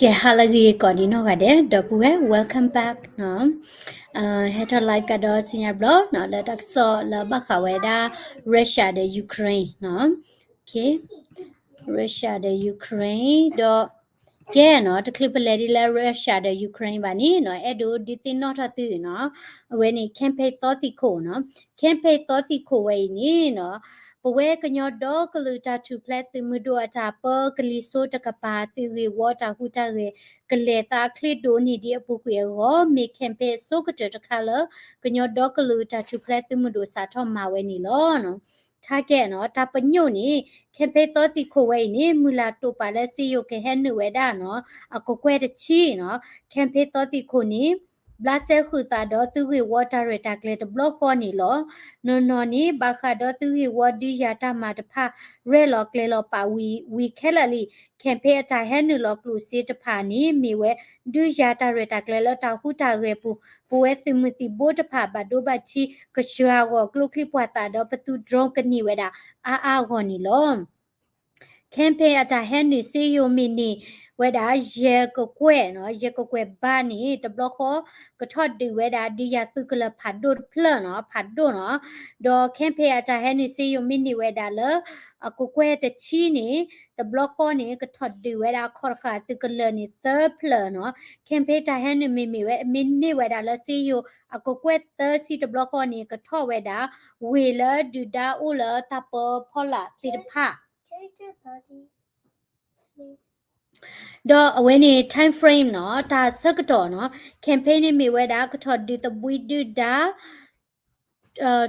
ကဲ ဟါလၢအဂ့ၤကိးဒံးနီၢ်ဂၤဒဲး ဒီပုၢ်ဝဲၢ် welcome back နီၤ. ဟဲထီၣ် live ကဒီးစံညါဘျီနီၤ လၢတၢ်ကစီၣ်လၢဘၣ်ဃးဝဲဒၣ် Russia ဒီး Ukraine နီၤ. Russia ဒီး Ukraine ဒီး ကဲနီၤ တချုးပလဲၤဒ်လၢ Russia ဒီး Ukraine ဘၣ်န့ၣ်နီၤ အဲၣ်ဒိးဒုးသ့ၣ်နီၣ်ထီၣ်သုနီၤ အဝဲန့ၣ် campaign သီသံၣ်ခိၣ်နီၤ. campaign သီသံၣ်ခိၣ်ဝဲအံၤန့ၣ်နီၤ ပဝဲကညီဒီကလုာ်တၢ်ထူၣ်ဖျဲးသုးမုၢ်ဒိၣ်အတၢ်ပၢ ကလံၤစိးတကပၤ သုးဂ့ၢ်ဝီတၢ်ဟူးတၢ်ဂဲၤ ကလဲၤသးချ့ဒိၣ်န့ၢ်ဒံးအပူၤကွံာ်အဂီၢ် မ့ၢ် campaign အဆိကတၢၢ်တခါလၢ ကညီဒီကလုာ်တၢ်ထူၣ်ဖျဲးသုးမုၢ်ဒိၣ်စးထီၣ်မၤဝဲန့ၣ်လီၤနီၤ. ထါကဲနီၤ တၢ်ပညိၣ်န့ၣ် campaign သီသံၣ်ခိၣ်ဝဲအံၤန့ၣ် မုၢ်လၢ်တိာ်ပာ်လၢစ့ယိၤကဟဲနုာ်ဝဲဒၣ်နီၤ အကကွဲၢ်တဆံနီၤ. campaign သီသံၣ်ခိၣ်န့ၣ် ဘျးစဲဃုာ်သးဒီးသုးဂ့ၢ်ဝီတၢ်ရဲၣ်တၢ်ကျဲၤတဘျီဃီန့ၣ်လီၤ. နီၢ်နီၢ်န့ၣ် ဘၣ်ဃးဒီးသုးဂ့ၢ်ဝီဒုးယၤတၢ်မၤတဖၣ် ရဲၣ်လီၤကျဲၤလီၤပာ်ဝံၤခဲလၢာ်လံ. campaign အတၢ်ဟဲနုာ်လီၤကျိၣ်စ့တဖၣ်န့ၣ် မ့ၢ်ဝဲ ဒုးယၤတၢ်ရဲၣ်တၢ်ကျဲၤလၢတၢ်ဟူးတၢ်ဂဲၤပူၤ ပဝဲသုးမုၢ်သံၣ်ဘိတဖၣ်ဘၣ်ဒိဘၣ်ထံး ကစှၤဂီၤကျိချံမျိာ်သၣ်ဒီးပသူ drone ကန့ၢ်ဝဲဒၣ်အါအါဂီၢ်န့ၣ်လီၤ. campaign အတၢ်ဟဲနုာ်စ့ယိၤမ့ၢ်န့ၢ်ဝဲဒၣ် ယဲၢ်ကကွဲၢ်နီၤ, ယဲၢ်ကကွဲၢ်ဘးန့ၣ် တဘျီဃီ ကထီၣ်ဒုးဝဲဒၣ် ဒုးယၤသုးကလၢၤဖးဒိၣ်တဖျၢၣ်နီၤ, ဖးဒိၣ်နီၤ. ဒီး campaign အတၢ်ဟဲနုာ်စ့ယိၤမ့ၢ်န့ၢ်ဝဲဒၣ်လၢ အကကွဲၢ်တဆံန့ၣ် တဘျီဃီန့ၣ် ကထီၣ်ဒုးဝဲဒၣ်ခီၣ်တဃာ်သုးကလၢၤန့ၣ်သၢဖျၢၣ်နီၤ. campaign တၢ်ဟဲနုာ်မ့မ့ၢ်ဝဲ မ့ၢ်န့ၢ်ဝဲဒၣ်လၢစ့ယိၤ အကကွဲၢ်သၢဆံတဘျီဃီန့ၣ် ကထီၣ်ဝဲဒၣ် ဝ့ၢ်လၢဒုၣ်ဒါအိၣ်လၢတၢ်ပၢဖီလာ်သ့ၣ်တဖၣ် ဒီးအဝဲန့ၣ် time frame နီၤ, တၢ်ဆၢကတီၢ်နီၤ, campaign န့ၣ်မ့ၢ်ဝဲဒၣ် ကထီၣ်ဒုးသဘှံးဒုၣ်ဒါ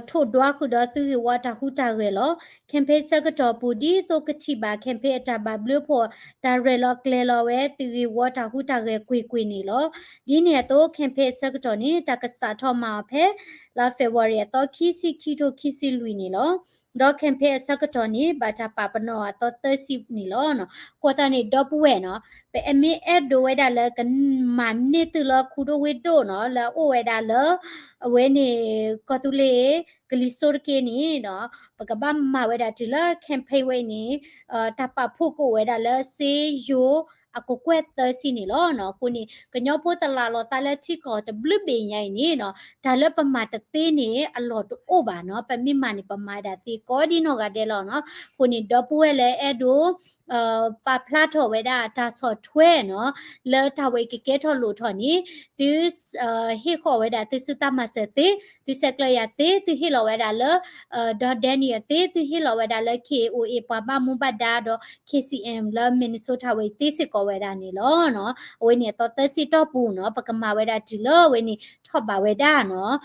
ထိၣ်ဒွးဃုာ်ဒီးသုးဂ့ၢ်ဝီတၢ်ဟူးတၢ်ဂဲၤလီၤ. campaign ဆၢကတီၢ်ပူၤ ဒ်သိးကထံၣ်ဘၣ် campaign အတၢ်ဘၣ်ဘျုးဖှိၣ် တၢ်ရဲၣ်လီၤကျဲၤလီၤဝဲသုးဂ့ၢ်ဝီတၢ်ဟူးတၢ်ဂဲၤကွ့ၢ်ကွ့ၢ်န့ၣ်လီၤ. ဒ်န့ၣ်အသိး campaign အဆၢကတီၢ်န့ၣ် တၢ်ကစးထီၣ်မၤအီၤဖဲ လါ February အသီခံဆံခံ ထိခံဆံလွံၢ်န့ၣ်လီၤ. ဒီး campaign အဆၢကတီၢ်န့ၣ် ဘၣ်တၢ်ပာ်ပနီၣ်အသီသၢဆံန့ၣ်လီၤ. အဃိသတးန့ၣ် ဒီပုၢ်ဝဲၢ်နီၤ, ပအဲၣ်မ့ၢ်အဲၣ်ဒိးဝဲဒၣ်လၢကမၤန့ၢ်သုးလၢခူဒိၣ်ဝ့ၢ်ဒိၣ်နီၤ, လၢအအိၣ်ဝဲဒၣ်လၢ အဝဲန့ၣ် ကီၢ်သူလ့ၤ ကလံၤစိးတက့ၢ်န့ၣ်နီၤ, ပကဘၣ်မၤဝဲဒၣ်တုၤလၢ campaign ဝဲအံၤန့ၣ် တၢ်ပာ်ဖှိၣ်ကအိၣ်ဝဲဒၣ်လၢစ့ယိၤအကကွဲၢ်သၢဆံန့ၣ်လီၤ. အဃိန့ၣ် ကညီဖိသလၢ်လီၤသးလၢထံကီၢ်တဘျုးဘ့ၣ်ညါအံၤန့ၣ်နီၤ, တၢ်လၢပမၤတသ့န့ၣ် အလီၢ်တအိၣ်ဘၣ်နီၤ, ပမ့ၢ်မၤန့ၣ် ပမၤဒၣ်သ့ကိးဒံနီၢ်ဂၤဒဲးလီၤနီၤ. အဃိန့ၣ် ဒီပုၢ်ဝဲၢ်လၢအဲၣ်ဒိး ပာ်ဖျါထီၣ်ဝဲဒၣ်တၢ်ဆီၣ်ထွဲနီၤ, လၢတၢ်ဝဲကကဲထီၣ်လိၣ်ထီၣ်န့ၣ် သု ဟ့ၣ်ဃီၤဝဲဒၣ်သုစုတၢ်မၤစၢၤသ့, သုဆဲးကျၢယၤသ့, သုဟ့ၣ်လီၤဝဲဒၣ်လၢ ဒီး Danny အသ့, သုဟ့ၣ်လီၤဝဲဒၣ်လၢ K O A ပှၤဘၣ်မူဘၣ်ဒါဒီး K C M လၢ Minnesota ဝဲသ့စ့ၢ်ကီးဝဲဒၣ်န့ၣ်လီၤ. အဝဲန့ၣ်အသီသၢဆံတီၢ်ပူၤနီၤ, ပကမၤဝဲဒၣ်တုၤလၢအဝဲန့ၣ်ထီၣ်ဘးဝဲဒၣ်နီၤ,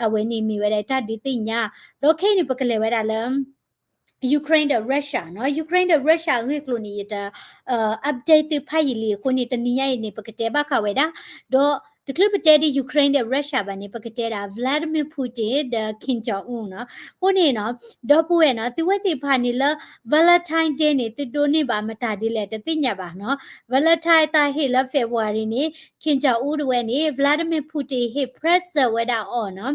အဝဲန့ၣ်မ့ၢ်ဝဲဒၣ်တၢ်ဒုးသ့ၣ်ညါ, ဒီးခဲအံၤန့ၣ် ပကလဲၤဝဲဒၣ်လၢ Ukraine ဒီး Russia နီၤ, Ukraine ဒီး Russia အဂ့ၢ်အကျိၤန့ၣ် ယတ update သုဖးယံာ်လံအဃိန့ၣ် တနံၤညါအံၤန့ၣ် ပကတဲဘၣ်ဃးဝဲဒၣ်, ဒီးတချုးပတဲဒ် Ukraine ဒီး Russia ဘၣ်န့ၣ် ပကတဲဒၣ် Vladimir Putin ဒီး Kim Jong Un နီၤ. အဃိန့ၣ်နီၤ, ဒီပုၢ်ဝဲၢ်နီၤ, သုဝဲသ့ၣ်တဖၣ်န့ၣ်လၢ Valentine Day န့ၣ် သုဒိးန့ၢ်ဘၣ်မတၤဒ်လဲၣ်တသ့ၣ်ညါဘၣ်နီၤ. Valentine တၢ်ဟ့ၣ်လၢ February န့ၣ် Kim Jong Un တဝဲန့ၣ် Vladimir Putin ဟ့ၣ် present ဝဲဒၣ်အီၤနီၤ,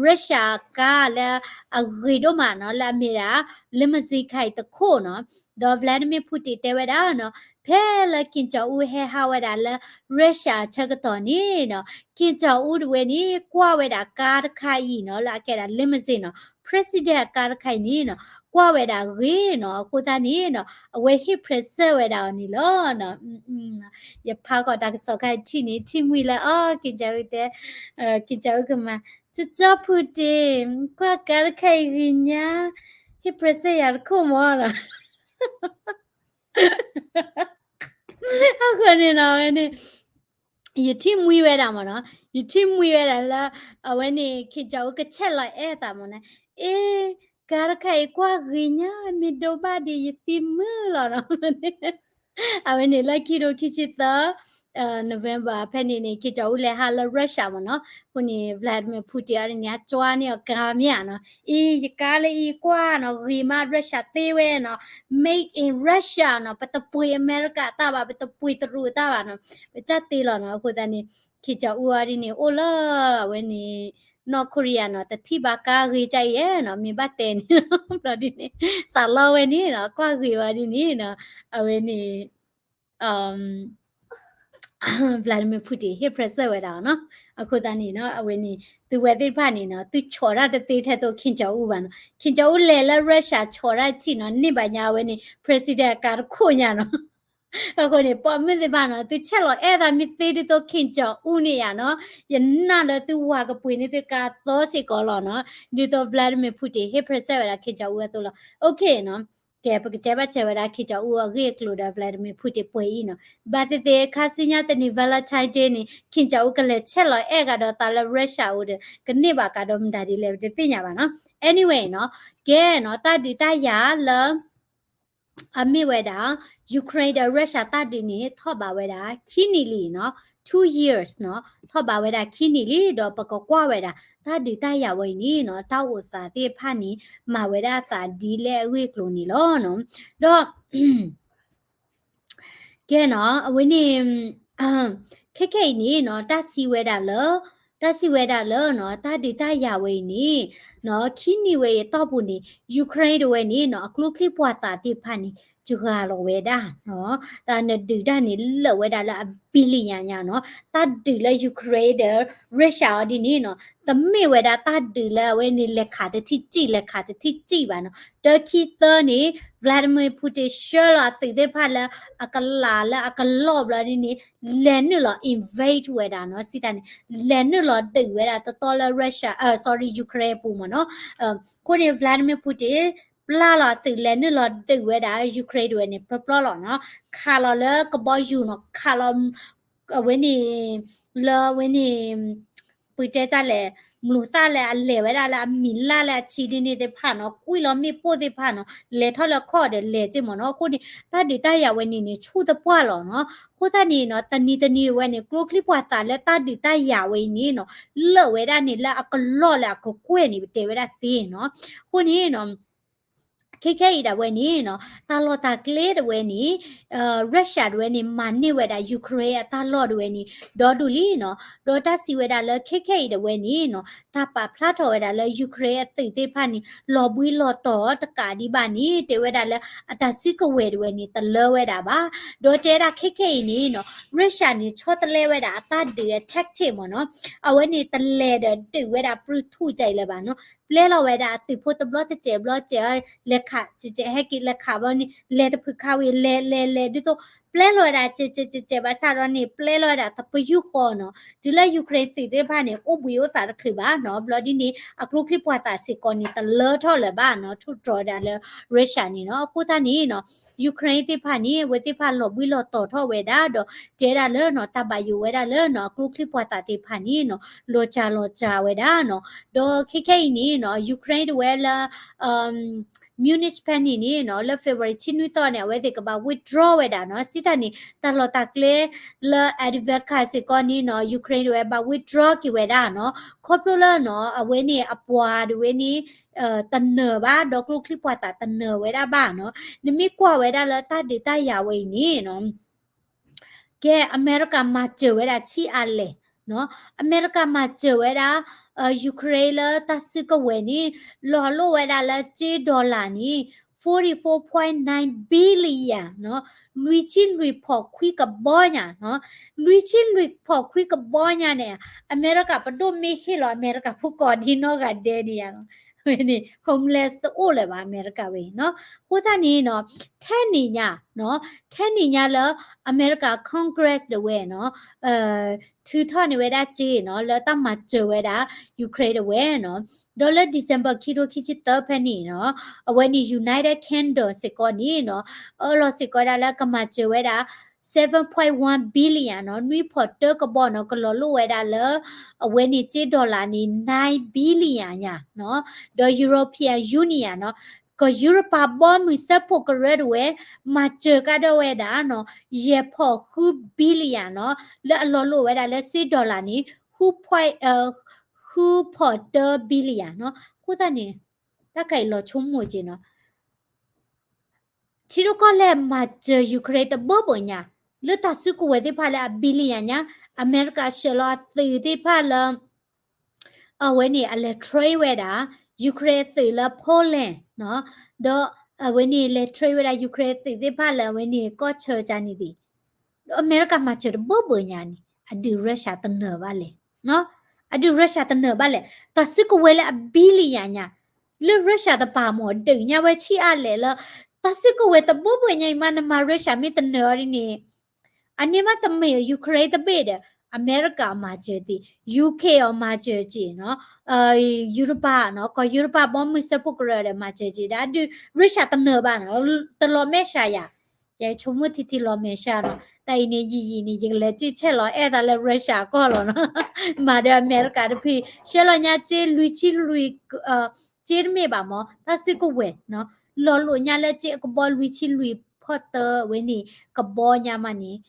Russia အကါလၢအဂ့ၤဒိၣ်မးနီၤ, လၢအမ့ၢ်ဒၣ် limousine ခါအံၤတခိၣ်နီၤ. ဒီး Vladimir Putin တဲဝဲဒၣ်နီၤ, ဖဲလၢ Kim Jong Un ဟဲဟးဝဲဒၣ်လၢ Russia အဆၢကတီၢ်န့ၣ်နီၤ, Kim Jong Un တဝဲန့ၣ် ကွၢ်ဝဲဒၣ်ကါတခါအံၤနီၤ, လၢအကဲဒၣ် limousine နီၤ, President အကါတခါအံၤန့ၣ်နီၤ, ကွၢ်ဝဲဒၣ်ဂ့ၤနီၤ. အဃိသတးန့ၣ်နီၤ, အဝဲဟ့ၣ် present ဝဲဒၣ်အီၤန့ၣ်လီၤ. ယဖးဃီၤတၢ်ကစီၣ်ခါအံၤထံၣ်န့ၣ် ထံၣ်မှံလၢ အ Kim Jong Un တဲ, Kim Jong Un ကမၤ, ကၠီကၠီဖုၣ်တ့ၢ်, ကွၢ်ကါတခါအံၤဂ့ၤညါ, ဟ့ၣ် present ယၤတခိၣ်မးနီၤ. အဃိန့ၣ်နီၤ, အဝဲန့ၣ် ယထံၣ်မှံဝဲဒၣ်မးနီၤ, ယထံၣ်မှံဝဲဒၣ်လၢ အဝဲန့ၣ် Kim Jong Un ကဆဲးလီၤအဲၣ်သးမးနီၤ, အ့ ကါတခါအံၤကွၢ်ဂ့ၤညါ, မ့ၢ်ဒိးဘၣ်ဒံးယသံမုာ်လီၤနီၤ. အဝဲန့ၣ်လၢခံထိခံဆံသၢ November ဖဲန့ၣ်န့ၣ် Kim Jong Un လဲၤဟးလၢ Russia မးနီၤ. အဃိန့ၣ် Vladimir Putin အီၤန့ၣ် အကၠီန့ၢ်အီၤကါမ့ၢ်ဧါနီၤ, အံၤ ယကါလၢအံၤကွၢ်နီၤ, ဂ့ၤမး Russia သ့ဝဲနီၤ, Made in Russia နီၤ, ပတပှ့ၤအမဲရကၤတၢ်ဘၣ်, ပတပှ့ၤတရူးတၢ်ဘၣ်နီၤ, ပတၢ်သ့လီၤနီၤ. အဃိသတးန့ၣ် Kim Jong Un အီၤဒ်န့ၣ် အိၣ်လၢ အဝဲန့ၣ် North Korea နီၤ, တထံၣ်ဘၣ်ကါဂ့ၤကါအံၤနီၤ, မ့ၢ်ဘၣ်တဲန့ၣ်နီၤ, ဘျီဒ်န့ၣ် သးလီဝဲန့ၣ်နီၤ, ကွၢ်ဂ့ၤဝဲဒ်န့ၣ်နီၤ, အဝဲန့ၣ် Vladimir Putin ဟ့ၣ် present ဝဲဒၣ်နီၤ. အဃိသတးန့ၣ်နီၤ အဝဲန့ၣ် သုဝဲသ့ၣ်တဖၣ်န့ၣ်နီၤ သုဆီၣ်တၢ်တသ့ထဲသိး Kim Jong Un ဘၣ်နီၤ. Kim Jong Un လဲၤလၢ Russia ဆီၣ်တၢ်ထံၣ်နီၤ န့ၢ်ဘၣ်ညါအဝဲန့ၣ် president အကါတခိၣ်ညါနီၤ. အဃိန့ၣ် ပိာ်မုၣ်သ့ၣ်တဖၣ်နီၤ သုဆဲးလီၤအဲၣ်သးမ့ၢ်သ့ဒ်သိး Kim Jong Un န့ၣ်ယါနီၤ, ယနာ်လၢသုဝၤကပှ့ၤန့ၢ်သုကါသီစ့ၢ်ကီးလီၤနီၤ. ဒ်သိး Vladimir Putin ဟ့ၣ် present ဝဲဒၣ် Kim Jong Un အသိးလီၤ. Okay နီၤ. ကဲ ပကတဲဘၣ်စၢၤဝဲဒၣ် Kim Jong Un အဂ့ၢ်အကျိၤဒီး Vladimir Putin ပှဲၤအံၤနီၤ. ဘၣ်သ့ၣ်သ့ၣ် ခါဆူညါတနံၤ Valentine Day န့ၣ် Kim Jong Un ကလဲၤဆဲးလီၤအဲၣ်ကဒီးသးလၢ Russia အိၣ်ဒီး ကန့ၢ်ဘၣ်ကဒီးမတၤဒ်လဲၣ် ပတသ့ၣ်ညါဘၣ်နီၤ. Anyway နီၤ, ကဲနီၤ တၢ်ဒုးတၢ်ယၤလၢ အမ့ၢ်ဝဲဒၣ် Ukraine ဒီး Russia တၢ်ဒုးန့ၣ် ထီၣ်ဘးဝဲဒၣ်ခံနံၣ်လံနီၤ, two years နီၤ, ထီၣ်ဘးဝဲဒၣ်ခံနံၣ်လံ, ဒီးပကကွၢ်ဝဲဒၣ် တၢ်ဒုးတၢ်ယၤဝဲအံၤန့ၣ်နီၤ တၢ်အိၣ်သးသ့ၣ်တဖၣ်န့ၣ် မၤဝဲဒၣ်အသးဒ်လဲၣ်အဂ့ၢ်အကျိၤန့ၣ်လီၤနီၤ. ဒီး ကဲနီၤ အဝဲန့ၣ် ခဲခဲအံၤန့ၣ်နီၤ တၢ်စံးဝဲဒၣ်လၢ တၢ်စံးဝဲဒၣ်လၢနီၤ တၢ်ဒုးတၢ်ယၤဝဲအံၤန့ၣ်နီၤ ခံနံၣ်ဝဲအံၤအတီၢ်ပူၤန့ၣ် Ukraine တဝဲန့ၣ်နီၤ အကျိချံပှာ်သၣ်သ့ၣ်တဖၣ်န့ၣ် စှၤလီၤဝဲဒၣ်နီၤ, တၢ်နဒုးတၢ်န့ၣ်လၢာ်ဝဲဒၣ်လၢအ billion ညါနီၤ, တၢ်ဒုးလၢ Ukraine ဒီး Russia အီၤဒ်န့ၣ်နီၤ တမ့ၢ်ဝဲဒၣ်တၢ်ဒုးလၢအဝဲန့ၣ် လဲၤခးတထံၣ်စံၣ် လဲၤခးတထံၣ်စံၣ်ဘၣ်နီၤ, တခံသၢန့ၣ် Vladimir Putin ဆှၢလီၤအသုးသ့ၣ်တဖၣ်လၢ အကလးလၢအကလီၢ်ဘျီဒ်န့ၣ် လဲၤနုာ်လီၤ invade ဝဲဒၣ်နီၤ, စံးတၢ်န့ၣ် လဲၤနုာ်လီၤဒုးဝဲဒၣ်တတီလၢ Russia, sorry, Ukraine အပူၤမ့ၢ်နီၤ. အဃိန့ၣ် Vladimir Putin ပျၢ်လီၤအသုးလဲၤနုာ်လီၤဒုးဝဲဒၣ် Ukraine တဝဲန့ၣ် ပျီပျီလီၤနီၤ, ခးလီၤလၢကဘီယူၤနီၤ, ခးလီၤ အဝဲန့ၣ် လၢအဝဲန့ၣ် ပတဲတၢ်လဲၣ် မလိာ်သၣ်လၢအလဲၤဝဲဒၣ်လၢအမံၤလၢ်လၢအဆံဒ်န့ၣ်သ့ၣ်တဖၣ်နီၤ, ကွံာ်လီၤမ့ၣ်ပိၢ်သ့ၣ်တဖၣ်နီၤ, လဲၤထီၣ်လၢခီၣ်ဒီးလဲၤက့ၤမ့ၢ်နီၤ. အဃိန့ၣ် တၢ်ဒုးတၢ်ယၤဝဲန့ၣ်န့ၣ် ဆူၣ်တပှၢ်လီၤနီၤ. အဃိသတးန့ၣ်နီၤ တနံၤတနံၤတဝဲန့ၣ် ကျိချံပှာ်သၣ်လၢတၢ်ဒုးတၢ်ယၤဝဲအံၤန့ၣ်နီၤ လၢာ်ဝဲဒၣ်န့ၣ်လၢအကလီၢ်လၢအကကွဲၢ်န့ၣ် ပတဲဝဲဒၣ်သ့နီၤ. အဃိန့ၣ်နီၤ ခဲခဲအံၤဒၣ်ဝဲန့ၣ်နီၤ တၢ်လီၢ်တၢ်ကျဲတဝဲန့ၣ် Russia တဝဲန့ၣ် မၤန့ၢ်ဝဲဒၣ် Ukraine အတၢ်လီၢ်တဝဲန့ၣ် ဒီဒူၣ်လံနီၤ. ဒီးတၢ်စံးဝဲဒၣ်လၢခဲခဲအံၤတဝဲန့ၣ်နီၤ တၢ်ပာ်ဖျါထီၣ်ဝဲဒၣ်လၢ Ukraine အသုးသ့ၣ်တဖၣ်န့ၣ် လီၤဘှံးလီၤတီၤတကးဒံးဘၣ်န့ၣ် တဲဝဲဒၣ်လၢအတၢ်စုကဝဲၤတဝဲန့ၣ် တလၢဝဲဒၣ်ဘၣ်. ဒီးတဲဒၣ်ခဲခဲအံၤန့ၣ်နီၤ Russia န့ၣ် ဆီတလဲဝဲဒၣ်အတၢ်ဒုးအ tactic မ့ၢ်နီၤ, အဝဲန့ၣ်တလဲၤဒီးဒုးဝဲဒၣ်ပြူၢ်ထူၣ်ကၢအံၤလၢၤဘၣ်နီၤ. ပျဲလီၤဝဲဒၣ်အသုးဖိတဘျီတစဲးဘျီစဲး လဲၤခး ကဲကဲဟဲက့ၤလဲၤခးဘျီန့ၣ် လဲၤတဖုခးဝံၤ လဲၤလဲၤလဲၤဒ်သိး ပျဲလီၤဝဲဒၣ် ကဲကဲကဲကဲ ဘၣ်ဆၣ်ဒီးန့ၣ် ပျဲလီၤဝဲဒၣ်တပယူာ်ဃီနီၤ. တုၤလၢ Ukraine သုးသ့ၣ်တဖၣ်န့ၣ် အိၣ်ဘှံးအိၣ်သါတချုးဘၣ်နီၤ. ဘျီဒ်န့ၣ် အကျိချံပှာ်သၣ်စ့ၢ်ကီးန့ၣ် တလၢထီၣ်လၢၤဘၣ်နီၤ, ထိၣ်တြီၤဒၣ်လၢ Russia န့ၣ်နီၤ. အဃိသတးန့ၣ်နီၤ Ukraine သ့ၣ်တဖၣ်န့ၣ် အဝဲသ့ၣ်တဖၣ်လီၤဘှံးလီၤတီၤထီၣ်ဝဲဒၣ်ဒီး တဲဒၣ်လၢနီၤ တၢ်ဘၣ်ယိၣ်ဝဲဒၣ်လၢနီၤ အကျိချံပှာ်သၣ်သ့ၣ်တဖၣ်န့ၣ်နီၤ လီၤစှၤလီၤစှၤဝဲဒၣ်နီၤ. ဒီးခဲခဲအံၤန့ၣ်နီၤ Ukraine တဝဲလၢ Munich ဖဲန့ၣ်န့ၣ်နီၤ လၢ February ဆံနွံသီန့ၣ် အဝဲသ့ၣ်ကဘၣ် withdraw ဝဲဒၣ်နီၤ. စံးတၢ်န့ၣ် တၢ်လီၢ်တၢ်ကျဲလၢ Avdiivka စ့ၢ်ကီးန့ၣ်နီၤ Ukraine တဝဲဘၣ် withdraw က့ၤဝဲဒၣ်နီၤ. ခီဖျိလၢနီၤ အဝဲန့ၣ်အပှၤတဝဲန့ၣ် တနၢၤဘၣ် ဒီးကျိချံပှာ်သၣ်တနၢၤဝဲဒၣ်ဘၣ်နီၤ. နမ့ၢ်ကွၢ်ဝဲဒၣ်လၢတၢ်ဒုးတၢ်ယၤဝဲအံၤန့ၣ်နီၤ ကဲ အမဲရကၤမၤစၢၤဝဲဒၣ်ဆံးအါလဲၣ်နီၤ. အမဲရကၤမၤစၢၤဝဲဒၣ် Ukraine လၢတၢ်စုကဝဲၤန့ၣ် လီၤလိာ်ဝဲဒၣ်လၢစ့ dollar န့ၣ် forty-four point nine billion နီၤ, လွံၢ်ဆံလွံၢ်ဖီၣ်ခွံကဘီညါနီၤ, လွံၢ်ဆံလွံၢ်ဖီၣ်ခွံကဘီညါန့ၣ် အမဲရကၤပဒိၣ်မ့ၢ်ဟ့ၣ်လီၤအမဲရကၤဖိကိးဒံနီၢ်ဂၤဒဲးန့ၣ်ယါနီၤ, ဝဲန့ၣ် homeless တအိၣ်လၢၤဘၣ် အမဲရကၤဝဲအံၤနီၤ. အဃိသတးန့ၣ်နီၤ ထဲန့ၣ်ညါနီၤ, ထဲန့ၣ်ညါလၢ အမဲရကၤ Congress တဝဲနီၤ ထုးထီၣ်န့ၢ်ဝဲဒၣ်စ့နီၤ လၢတၢ်မၤစၢၤဝဲဒၣ် Ukraine တဝဲနီၤ. ဒီးလၢ December ခံထိခံဆံသၢဖဲန့ၣ်နီၤ အဝဲန့ၣ် United Kingdom စ့ၢ်ကီးန့ၣ်နီၤ အၢၣ်လီၤစ့ၢ်ကီးဒၣ်လၢကမၤစၢၤဝဲဒၣ် seven point one billion နီၤ, နွံဖီၣ်တၢကဘီနီၤ ကလီၤလိာ်ဝဲဒၣ်လၢ အဝဲန့ၣ်စ့ dollar န့ၣ် nine billion ညါနီၤ. ဒီး European Union နီၤ ကယူရပၤဘီမုၢ်စၢဖှိၣ်ကရၢတဝဲ မၤစၢၤကဒီးဝဲဒၣ်နီၤ ယဲၢ်ဖီၣ်ဃု billion နီၤ လၢအလီၤလိာ်ဝဲဒၣ်လၢစ့ dollar န့ၣ် ဃုဖီၣ်တၢ billion နီၤ. အဃိသတးန့ၣ် တၢ်ခါအံၤလီၤဆိကမိၣ်က့ၤနီၤ ထံရူၢ်ကီၢ်လဲၢ်မၤစၢၤ Ukraine တဘိဘိညါ လၢတၢ်စုကဝဲၤသ့ၣ်တဖၣ်လၢအ billion ညါ, အမဲရကၤဆှၢလီၤအသုးသ့ၣ်တဖၣ်လၢ အဝဲန့ၣ်အလဲၤ train ဝဲဒၣ် Ukraine အသုးလၢ Poland နီၤ, ဒီးအဝဲန့ၣ်လဲၤ train ဝဲဒၣ် Ukraine အသုးသ့ၣ်တဖၣ်လၢအဝဲန့ၣ်ကီၢ်ဆၢကန့ၣ်သ့ၣ် ဒီးအမဲရကၤမၤစၢၤတဘိဘၣ်ညါန့ၣ် အဒုး Russia တနၢၤဘၣ်လဲၣ်, အဒုး Russia တနၢၤဘၣ်လဲၣ်. တၢ်စုကဝဲၤလၢအ billion ညါ လၢ Russia တပၤမ့ၢ် ဒုးညါဝဲဆံးအါလဲၣ်လၢ တၢ်စုကဝဲၤတဘိဘၣ်ညါအံၤမး နမၤ Russia မ့ၢ်တနၢၤအီၤဒ်န့ၣ် အန့ၣ်မးတမ့ၢ် Ukraine တဘ့ၣ်ဒီး အမဲရကၤအမၤစၢၤသ့, UK အမၤစၢၤက့ၤနီၤ, Europa နီၤ, ကီၢ် Europa ဘီမုၢ်စၢဖှိၣ်ကရၢဒီးမၤစၢၤက့ၤဒီး အဒုး Russia တနၢၤဘၣ်နီၤ, တလီၤမဲာ်ဆှးယၤ, ယဆိကမိၣ်ထံထံလီၤမဲာ်ဆှးနီၤ, တၢ်အံၤန့ၣ် ယံာ်ယံာ်န့ၣ် ယကလဲၤစ့ဆဲးလီၤအဲၣ်သးလၢ Russia အကီၢ်လီၤနီၤ, မၤဒီးအမဲရကၤတဖု, ဆှၢလီၤညါစ့လွံၢ်ဆံလွံၢ် စ့တမ့ၢ်ဘၣ်မ့ၢ် တၢ်စုကဝဲၤနီၤ, လီၤလိာ်ညါလၢစ့အကဘီလွံၢ်ဆံလွံၢ်ဖီတၢဝဲန့ၣ် ကဘီညါမးန့ၣ်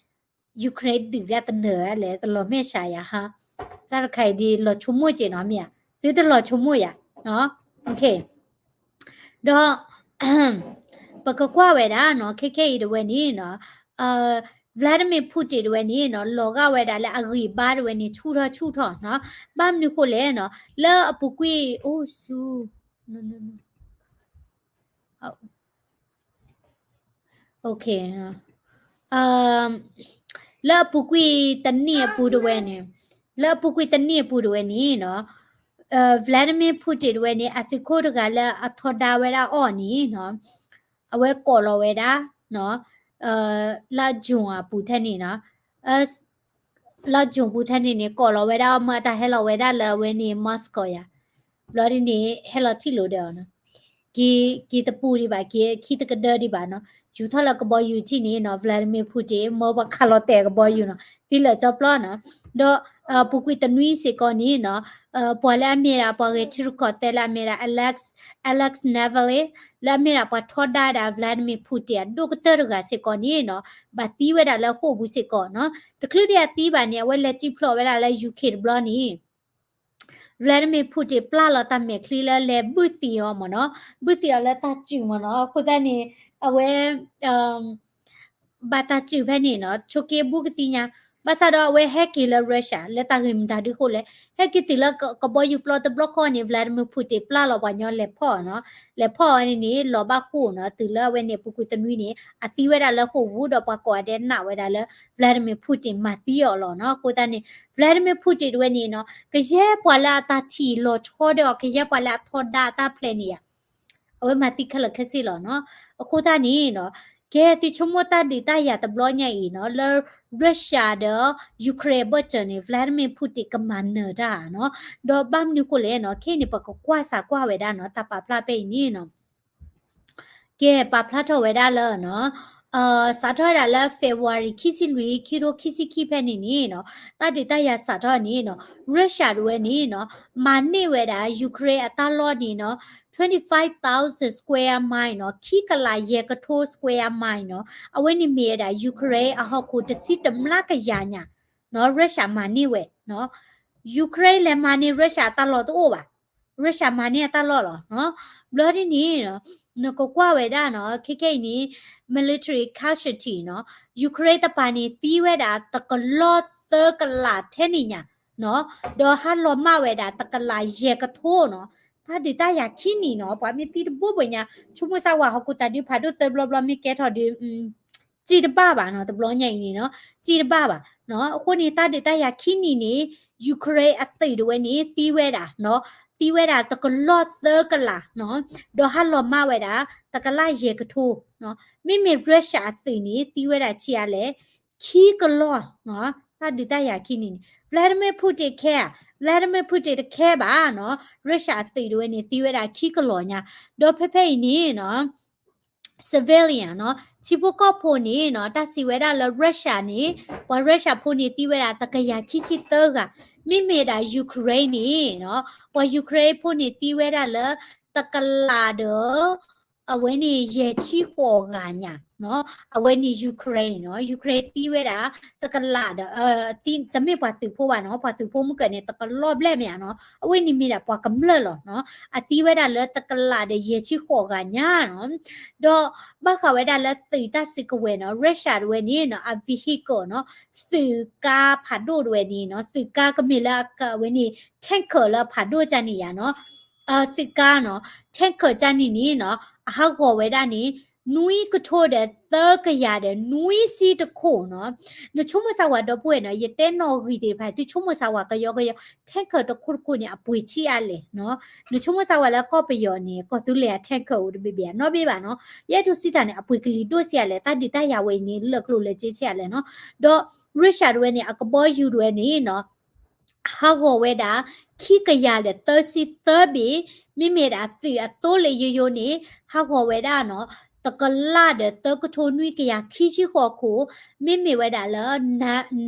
Ukraine ဒုးဒၣ်တနၢၤလဲၣ် တလီၤမဲာ်ဆှးယၤဟါ, တၢ်တခါအံၤဒ် လီၤဆိကမိၣ်က့ၤနီၤမ့ၢ်ဧါ, သုတလီၤဆိကမိၣ်ယၤ, ဒီး ပကကွၢ်ဝဲဒၣ်နီၤ ခဲခဲအံၤတဝဲန့ၣ်နီၤ, Vladimir Putin တဝဲန့ၣ်နီၤ လီၤဂာ်ဝဲဒၣ်လၢအဂံၢ်ဘါတဝဲန့ၣ် ဆူၣ်ထီၣ်ဆူၣ်ထီၣ်နီၤ, ဘၣ်မနုၤဃိလဲၣ်နီၤ, လၢအပူၤကွံာ် အိၣ်ဆူ လၢအပူၤကွံာ်တနံၣ်အပူၤတဝဲန့ၣ်, လၢအပူၤကွံာ်တနံၣ်အပူၤတဝဲန့ၣ်နီၤ, Vladimir Putin တဝဲန့ၣ် အသုးခိၣ်တဂၤလၢအထီဒါဝဲဒၣ်အီၤန့ၣ်နီၤ, အဝဲကိးလီၤဝဲဒၣ် လၢ June အပူၤထဲန့ၣ်နီၤ, လၢ June ပူၤထဲန့ၣ်န့ၣ် ကိးလီၤဝဲဒၣ်အီၤ မၢအတၢ်ဟဲလီၤဝဲဒၣ်လၢအဝဲန့ၣ် Moscow ယၤ, ဘျီဒ်န့ၣ် ဟဲလီၤထံၣ်လိာ်ဒီးအီၤနီၤ, က့ၤ က့ၤတပူၤဒံးဘၣ် က့ၤခံတကဒၢဒံးဘၣ်နီၤ, ယူၤထီၣ်လၢကဘီယူၤထံၣ်န့ၣ်နီၤ Vladimir Putin မၢပှၤခးလီၤတဲာ်ကဘီယူၤနီၤ သံလၢာ်ကၠီပျီနီၤ, ဒီးပူၤကွံာ်တနွံစ့ၢ်ကီးန့ၣ်နီၤ, ပှၤလၢအမ့ၢ်ဒၣ်ပှၤဂဲၤထံရူၢ်ကီၢ်သဲးလၢအမ့ၢ်ဒၣ် Alex, Alex Navalny လၢအမ့ၢ်ဒၣ်ပှၤထီဒါဒၣ် Vladimir Putin အဒိၣ်ကတၢၢ်တဂၤစ့ၢ်ကီးန့ၣ်နီၤ, ဘၣ်သံဝဲဒၣ်လၢဃိာ်ပူၤစ့ၢ်ကီးနီၤ, တချုးဒံးအသံဘၣ်န့ၣ် အဝဲလဲၤစံၣ်ဖျိးဝဲဒၣ်လၢ UK တဘျီန့ၣ် Vladimir Putin ပျၢ်လီၤတၢ်မဲာ်ချံလၢလဲၤဘုၣ်သံအီၤမ့ၢ်နီၤ, ဘုၣ်သံအီၤလၢတၢ်စူၤမ့ၢ်နီၤ, အဃိသတးန့ၣ် အဝဲ ဘၣ်တၢ်စူၤဖဲန့ၣ်နီၤ ဆိးက့ဘူးကသံညါ, ဘၣ်ဆၣ်ဒီးအဝဲဟဲက့ၤလၢ Russia လၢတၢ်ဂ့ၢ်မတၤဒုဃိလဲၣ်, ဟဲက့ၤတုၤလၢကဘီယူၤပျီတဘျီဃီန့ၣ် Vladimir Putin ပျၢ်လီၤပှၤညီလဲၤဖီၣ်နီၤ, လဲၤဖီၣ်ဝဲန့ၣ်န့ၣ် လီၤဘၣ်ဃိာ်နီၤ, တုၤလၢအဝဲန့ၣ် ပူၤကွံာ်တနွံန့ၣ် အသံဝဲဒၣ်လၢဃိာ်ပူၤ ဒီးပှၤကိးဂၤဒဲးနာ်ဝဲဒၣ်လၢ Vladimir Putin မၤသံအီၤလီၤနီၤ, အဃိသတးန့ၣ် Vladimir Putin တဝဲန့ၣ်နီၤ ကယဲၢ်ပှၤလၢအတၢ်ထံၣ်လီၤဆီဒီးအီၤ ကယဲၢ်ပှၤလၢအထီဒါအတၢ်ဖျဲးန့ၣ်ယၤ အဝဲမၤသံခဲလၢာ်ခဲဆ့လီၤနီၤ. အဃိသတးန့ၣ်နီၤ ကဲသုဆိကမိၣ်တၢ်ဒုးတၢ်ယၤတဘျီညါအံၤနီၤ လၢ Russia ဒီး Ukraine အဘၢၣ်စၢၤန့ၣ် Vladimir Putin ကမၤနၢၤတၢ်နီၤ. ဒီးဘၣ်မနုၤဃိလဲၣ်နီၤ ခဲအံၤန့ၣ် ပကကွၢ်စးကွၢ်ဝဲဒၣ်နီၤ တၢ်ပာ်ဖျါဖဲအံၤန့ၣ်နီၤ ကဲ ပာ်ဖျါထီၣ်ဝဲဒၣ်လၢနီၤ စးထီၣ်ဝဲဒၣ်လၢ February ခံဆံလွံၢ် ခံထိခံဆံခံဖဲန့ၣ်န့ၣ်နီၤ တၢ်ဒုးတၢ်ယၤစးထီၣ်န့ၣ်နီၤ Russia တဝဲန့ၣ်နီၤ မၤန့ၢ်ဝဲဒၣ် Ukraine အတၢ်လီၢ်န့ၣ်နီၤ twenty five thousand square mile နီၤ ခံကလးယဲၢ်ကထိ square mile နီၤ အဝဲန့ၣ်မ့ၢ်ဝဲဒၣ် Ukraine အဟီၣ်ခိၣ်တဆံတမျးကယၤညါနီၤ Russia မၤန့ၢ်ဝဲနီၤ Ukraine လဲၤမၤန့ၢ် Russia အတၢ်လီၢ်တအိၣ်ဘၣ် Russia မၤန့ၢ်အတၢ်လီၢ်လီၤနီၤ. ဘျီဒ်န့ၣ် နကကွၢ်ဝဲဒၣ်နီၤ ခဲခဲအံၤန့ၣ် military casualty နီၤ Ukraine တပၤန့ၣ် သံဝဲဒၣ်တကလီၢ်သၢကလးထဲန့ၣ်ညါနီၤ ဒီးဟးလီၤမၢ်ဝဲဒၣ်တကလးယဲၢ်ကထိနီၤ တၢ်ဒုးတၢ်ယၤခံနံၣ်နီၤ ပှၤမ့ၢ်သံတဘိဘိညါ ဆိကမိၣ်စၢ်ဝဲဟီၣ်ခိၣ်တၢ်ဒုးဖးဒိၣ်သၢဘျီဘျီမ့ၢ်ကဲထီၣ်ဒုး စံၣ်တဘၣ်ဘၣ်နီၤ တဘျီညါအံၤန့ၣ်နီၤ စံၣ်တဘၣ်ဘၣ်နီၤ အဃိန့ၣ် တၢ်ဒုးတၢ်ယၤခံနံၣ်န့ၣ် Ukraine အသုးတဝဲန့ၣ် သံဝဲဒၣ်နီၤ သံဝဲဒၣ်တကလီၢ်သၢကလးနီၤ ဒီးဟးလီၤမၢ်ဝဲဒၣ် တကလးယဲၢ်ကထိနီၤ မ့မ့ၢ် Russia အသုးန့ၣ် သံဝဲဒၣ်ဆံးအါလဲၣ် ခံကလီၢ်နီၤ တၢ်ဒုးတၢ်ယၤခံနံၣ်န့ၣ် Vladimir Putin ခဲဧါ Vladimir Putin တခဲဘၣ်နီၤ Russia အသုးတဝဲန့ၣ် သံဝဲဒၣ်ခံကလီၢ်ညါ ဒီးဖဲဖဲအံၤန့ၣ်နီၤ civilian နီၤ ထံဖိကီၢ်ဖိန့ၣ်နီၤ တၢ်စံးဝဲဒၣ်လၢ Russia န့ၣ် ပှၤ Russia ဖိန့ၣ်သံဝဲဒၣ်တကယၤခံဆံသၢဂၤ မ့မ့ၢ်ဒၣ် Ukraine န့ၣ်နီၤ ပှၤ Ukraine ဖိန့ၣ်သံဝဲဒၣ်လၢ တကလးဒီး အဝဲန့ၣ်ယဲၢ်ဆံဃိးဂၤညါနီၤ အဝဲန့ၣ် Ukraine နီၤ Ukraine သံဝဲဒၣ် တကလးဒီး တမ့ၢ်ပှၤသုးဖိဘၣ်နီၤ ပှၤသုးဖိမုၢ်ကၢၢ်န့ၣ် တကလီၢ်ဘျဲၣ်မ့ၢ်ဧါနီၤ အဝဲန့ၣ်မ့ၢ်ဒၣ်ပှၤကမျၢၢ်လီၤနီၤ အသံဝဲဒၣ်လၢတကလးဒီးယဲၢ်ဆံဃိးဂၤညါနီၤ ဒီးဘၣ်ဃးဝဲဒၣ်လၢသုးတၢ်စုကဝဲၤနီၤ Russia တဝဲန့ၣ်နီၤ အ vehicle နီၤ သုးကါဖးဒိၣ်တဝဲန့ၣ်နီၤ သုးကါကမ့ၢ်လၢအဝဲန့ၣ် tanker လၢအဖးဒိၣ်ကန့ၣ်ယါနီၤ သုးကါနီၤ tanker ကန့ၣ်န့ၣ်နီၤ အဟးဂီၤဝဲဒၣ်န့ၣ် နွံကထိဒီးသၢကယၤဒီးနွံဆံတခိၣ်နီၤ. နဆိကမိၣ်စၢ်ဝဲဒီပုၢ်ဝဲၢ်နီၤ, ယတဲနီၣ်ဂံၢ်သ့ၣ်တဖၣ် သုဆိကမိၣ်စၢ်ဝဲကယီကယီ tanker တခိၣ်တခိၣ်န့ၣ် အပှ့ၤဆံးအါလဲၣ်နီၤ. နဆိကမိၣ်စၢ်ဝဲလၢကီၢ်ပယီၤန့ၣ် ကီၢ်သူလ့ၤအ tanker အိၣ်တဘ့ၣ်ဘ့ၣ်ဧါ, နီတဘ့ၣ်ဘၣ်နီၤ. ယအဲၣ်ဒိးစံးတၢ်န့ၣ် အပှ့ၤကလံၤဒိၣ်ဆံးအါလဲၣ်, တၢ်ဒုးတၢ်ယၤဝဲအံၤန့ၣ် လၢာ်ကျိၤလၢာ်စ့ဆံးအါလဲၣ်နီၤ. ဒီး Russia တဝဲန့ၣ် အကဘီယူၤတဝဲန့ၣ်နီၤ ဟးဂီၤဝဲဒၣ် ခံကယၤဒီးသၢဆံသၢဘ့ၣ်, မ့မ့ၢ်ဒၣ်သုးအသိလ့ၣ်ယိယိန့ၣ် ဟးဂီၤဝဲဒၣ်နီၤ တကလးဒီးသၢကထိနွံကယၤခံဆံဃိးခိၣ်, မ့မ့ၢ်ဝဲဒၣ်လၢ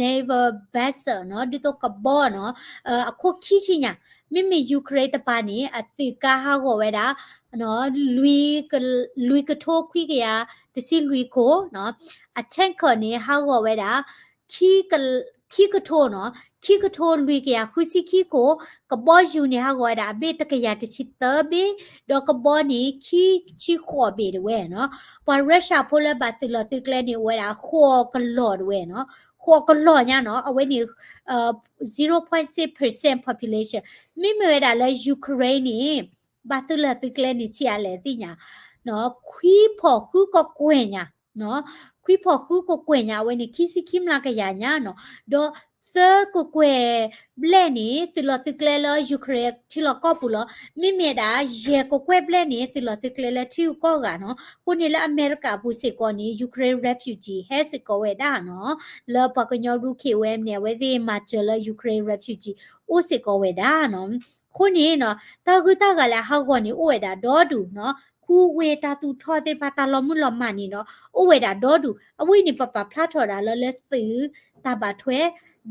naval vessel နီၤ ဒ်သိးကဘီနီၤ အခိၣ်ခံဆံညါ, မ့မ့ၢ် Ukraine တပၤန့ၣ် အသုးကါဟးဂီၤဝဲဒၣ် လွံၢ်ကထိခွံကယၤတဆံလွံၢ်ခိၣ်နီၤ, အ tanker န့ၣ် ဟးဂီၤဝဲဒၣ် ခံကထိနီၤ, ခံကထိလွံၢ်ကယၤဃုဆံခံခိၣ်, ကဘီယူၤန့ၣ် ဟးဂီၤဝဲဒၣ်အဘ့ၣ်တကယၤတဆံသၢဘ့ၣ်, ဒီးကဘီန့ၣ် ခံဆံဃိးဘ့ၣ်တဝဲနီၤ. ပှၤ Russia ဖိလၢဘၣ်သုးလီၢ်သုးကျဲန့ၣ် အိၣ်ဝဲဒၣ်ဃိးကလီၢ်တဝဲနီၤ, ဃိးကလီၢ်ညါနီၤ, အဝဲန့ၣ် zero point six percent population, မ့မ့ၢ်ဝဲဒၣ်လၢ Ukraine န့ၣ် ဘၣ်သုးလီၢ်သုးကျဲန့ၣ် ဆံးအါလဲၣ်သ့ၣ်ညါ, ခွံဖီၣ်ဃုကကွဲၢ်ညါ ခွံဖီၣ်ဃုကကွဲၢ်ညါ အဝဲန့ၣ်ခံဆံခံမျးကယၤညါနီၤ, ဒီးသၢကကွဲၢ်ဘျဲၣ်န့ၣ် သုးလီၢ်သုးကျဲလၢ Ukraine ထံလီၢ်ကီၢ်ပူၤလီၤ. မ့မ့ၢ်ဒၣ် ယဲၢ်ကကွဲၢ်ဘျဲၣ်န့ၣ် သုးလီၢ်သုးကျဲလၢထံဂုၤကီၢ်ဂၤနီၤ. အဃိန့ၣ်လၢအမဲရကၤအပူၤစ့ၢ်ကီးန့ၣ် Ukraine refugee ဟဲစ့ၢ်ကီးဝဲဒၣ်နီၤ, လၢပှၤကညီရူၢ်ခ့ၣ်ဝဲန့ၣ် အဝဲသ့ၣ်မၤစၢၤလၢ Ukraine refugee အိၣ်စ့ၢ်ကီးဝဲဒၣ်နီၤ. အဃိန့ၣ်နီၤ တၢ်ဂုၤတၢ်ဂၤလၢအဟးဂီၤန့ၣ် အိၣ်ဝဲဒၣ်ဒီဒူၣ်နီၤ, ခူဝ့ၢ်တၢ်သူၣ်ထီၣ်သ့ၣ်တဖၣ် တၢ်လီၤမုၢ်လီၤမၢ်န့ၣ်ဒီး အိၣ်ဝဲဒၣ်ဒီဒူၣ်. အဝဲန့ၣ် ပပာ်ဖျါထီၣ်ဒၣ်လၢ လၢသုးတၢ်ဘၣ်ထွဲ,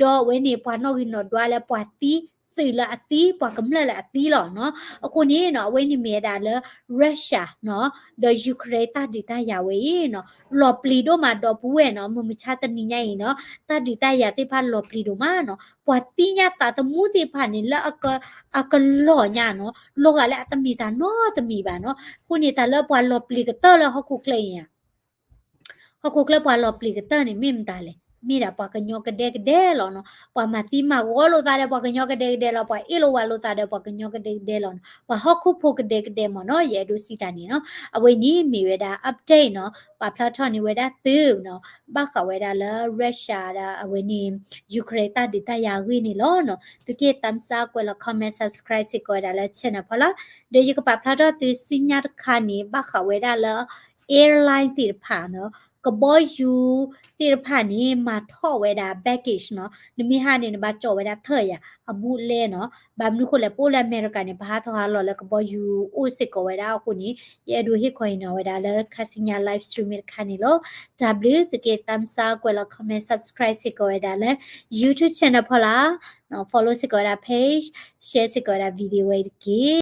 ဒီးအဝဲန့ၣ် ပှၤနီၣ်ဂံၢ်နီၣ်ဒွးလၢပှၤသံ, သုးလၢအသံ, ပှၤကမျၢၢ်လၢအသံလီၤနီၤ. အဃိန့ၣ်နီၤ အဝဲန့ၣ်မ့ၢ်ဝဲဒၣ်လၢ Russia နီၤ ဒီး Ukraine တၢ်ဒုးတၢ်ယၤဝဲအံၤနီၤ လီၤပျံၤဒိၣ်မးဒီပုၢ်ဝဲၢ်နီၤ. မုၢ်မဆါတနံၤညါအံၤနီၤ တၢ်ဒုးတၢ်ယၤသ့ၣ်တဖၣ်လီၤပျံၤဒိၣ်မးနီၤ. ပှၤသံညါသးသမူသ့ၣ်တဖၣ်န့ၣ် လၢ အကလီၢ်ညါနီၤ, လီၤဂာ်လၢအတမ့ၢ်တၢ်နီတမံၤဘၣ်နီၤ. အဃိန့ၣ် တၢ်လၢပှၤလီၤပျံၤကတၢၢ်လၢဟီၣ်ခိၣ်ချၢအံၤဧါ ဟီၣ်ခိၣ်ချၢပှၤလီၤပျံၤကတၢၢ်န့ၣ် မ့ၢ်မတၤလဲၣ်. မ့ၢ်ဒၣ်ပှၤကညီကဒဲကဒဲလီၤနီၤ. ပှၤမၤသံမၤဂီၤလိာ်သးဒီးပှၤကညီကဒဲကဒဲလီၤ. ပှၤအ့ၣ်လိာ်ဝးလိာ်သးဒီးပှၤကညီကဒဲကဒဲလီၤနီၤ. ပှၤဟီၣ်ခိၣ်ဖိကဒဲကဒဲမ့ၢ်နီၤ. ယအဲၣ်ဒိးစံးတၢ်န့ၣ်နီၤ. အဝဲန့ၣ်မ့ၢ်ဝဲဒၣ် update နီၤ, ပာ်ဖျါထီၣ်န့ၢ်ဝဲဒၣ်သုနီၤ, ဘၣ်ဃးဝဲဒၣ်လၢ Russia ဒီးအဝဲန့ၣ် Ukraine တၢ်ဒုးတၢ်ယၤအဂ့ၢ်န့ၣ်လီၤနီၤ. သုးက့ thumbs up ကွဲးလီၤ comment subscribe စ့ၢ်ကီးဝဲဒၣ်လၢ channel ဖီလာ်. ဒီးယကပာ်ဖျါထီၣ်သုစုညါတခါန့ၣ် ဘၣ်ဃးဝဲဒၣ်လၢ airline သ့ၣ်တဖၣ်နီၤ, ကဘီယူၤသ့ၣ်တဖၣ်န့ၣ် မၤထီၣ်ဝဲဒၣ် baggage နီၤ. နမ့ၢ်ဟးန့ၣ် နဘၣ်ကၠီၣ်ဝဲဒၣ်ထၢၣ်ယၤ အဘူးအလဲနီၤ. ဘၣ်မနုၤဃိလဲၣ် ပအိၣ်လၢအမဲရကၤန့ၣ် ပဟးထီၣ်ဟးလီၤလၢကဘီယူၤအိၣ်စ့ၢ်ကီးဝဲဒၣ်အဃိန့ၣ် ယအဲၣ်ဒိးဟ့ၣ်ခီဟ့ၣ်နီၤဝဲဒၣ်လၢ ခါဆူညါ live stream မ့ၢ်တခါန့ၣ်လီၤ. တၢ်ဘျုး သုးက့ thumbs up ကွဲးလီၤ comment subscribe စ့ၢ်ကီးဝဲဒၣ်လၢ YouTube channel ဖီလာ်, follow စ့ၢ်ကီးဝဲဒၣ် page, share စ့ၢ်ကီးဝဲဒၣ် video ဝဲတက့ၢ်.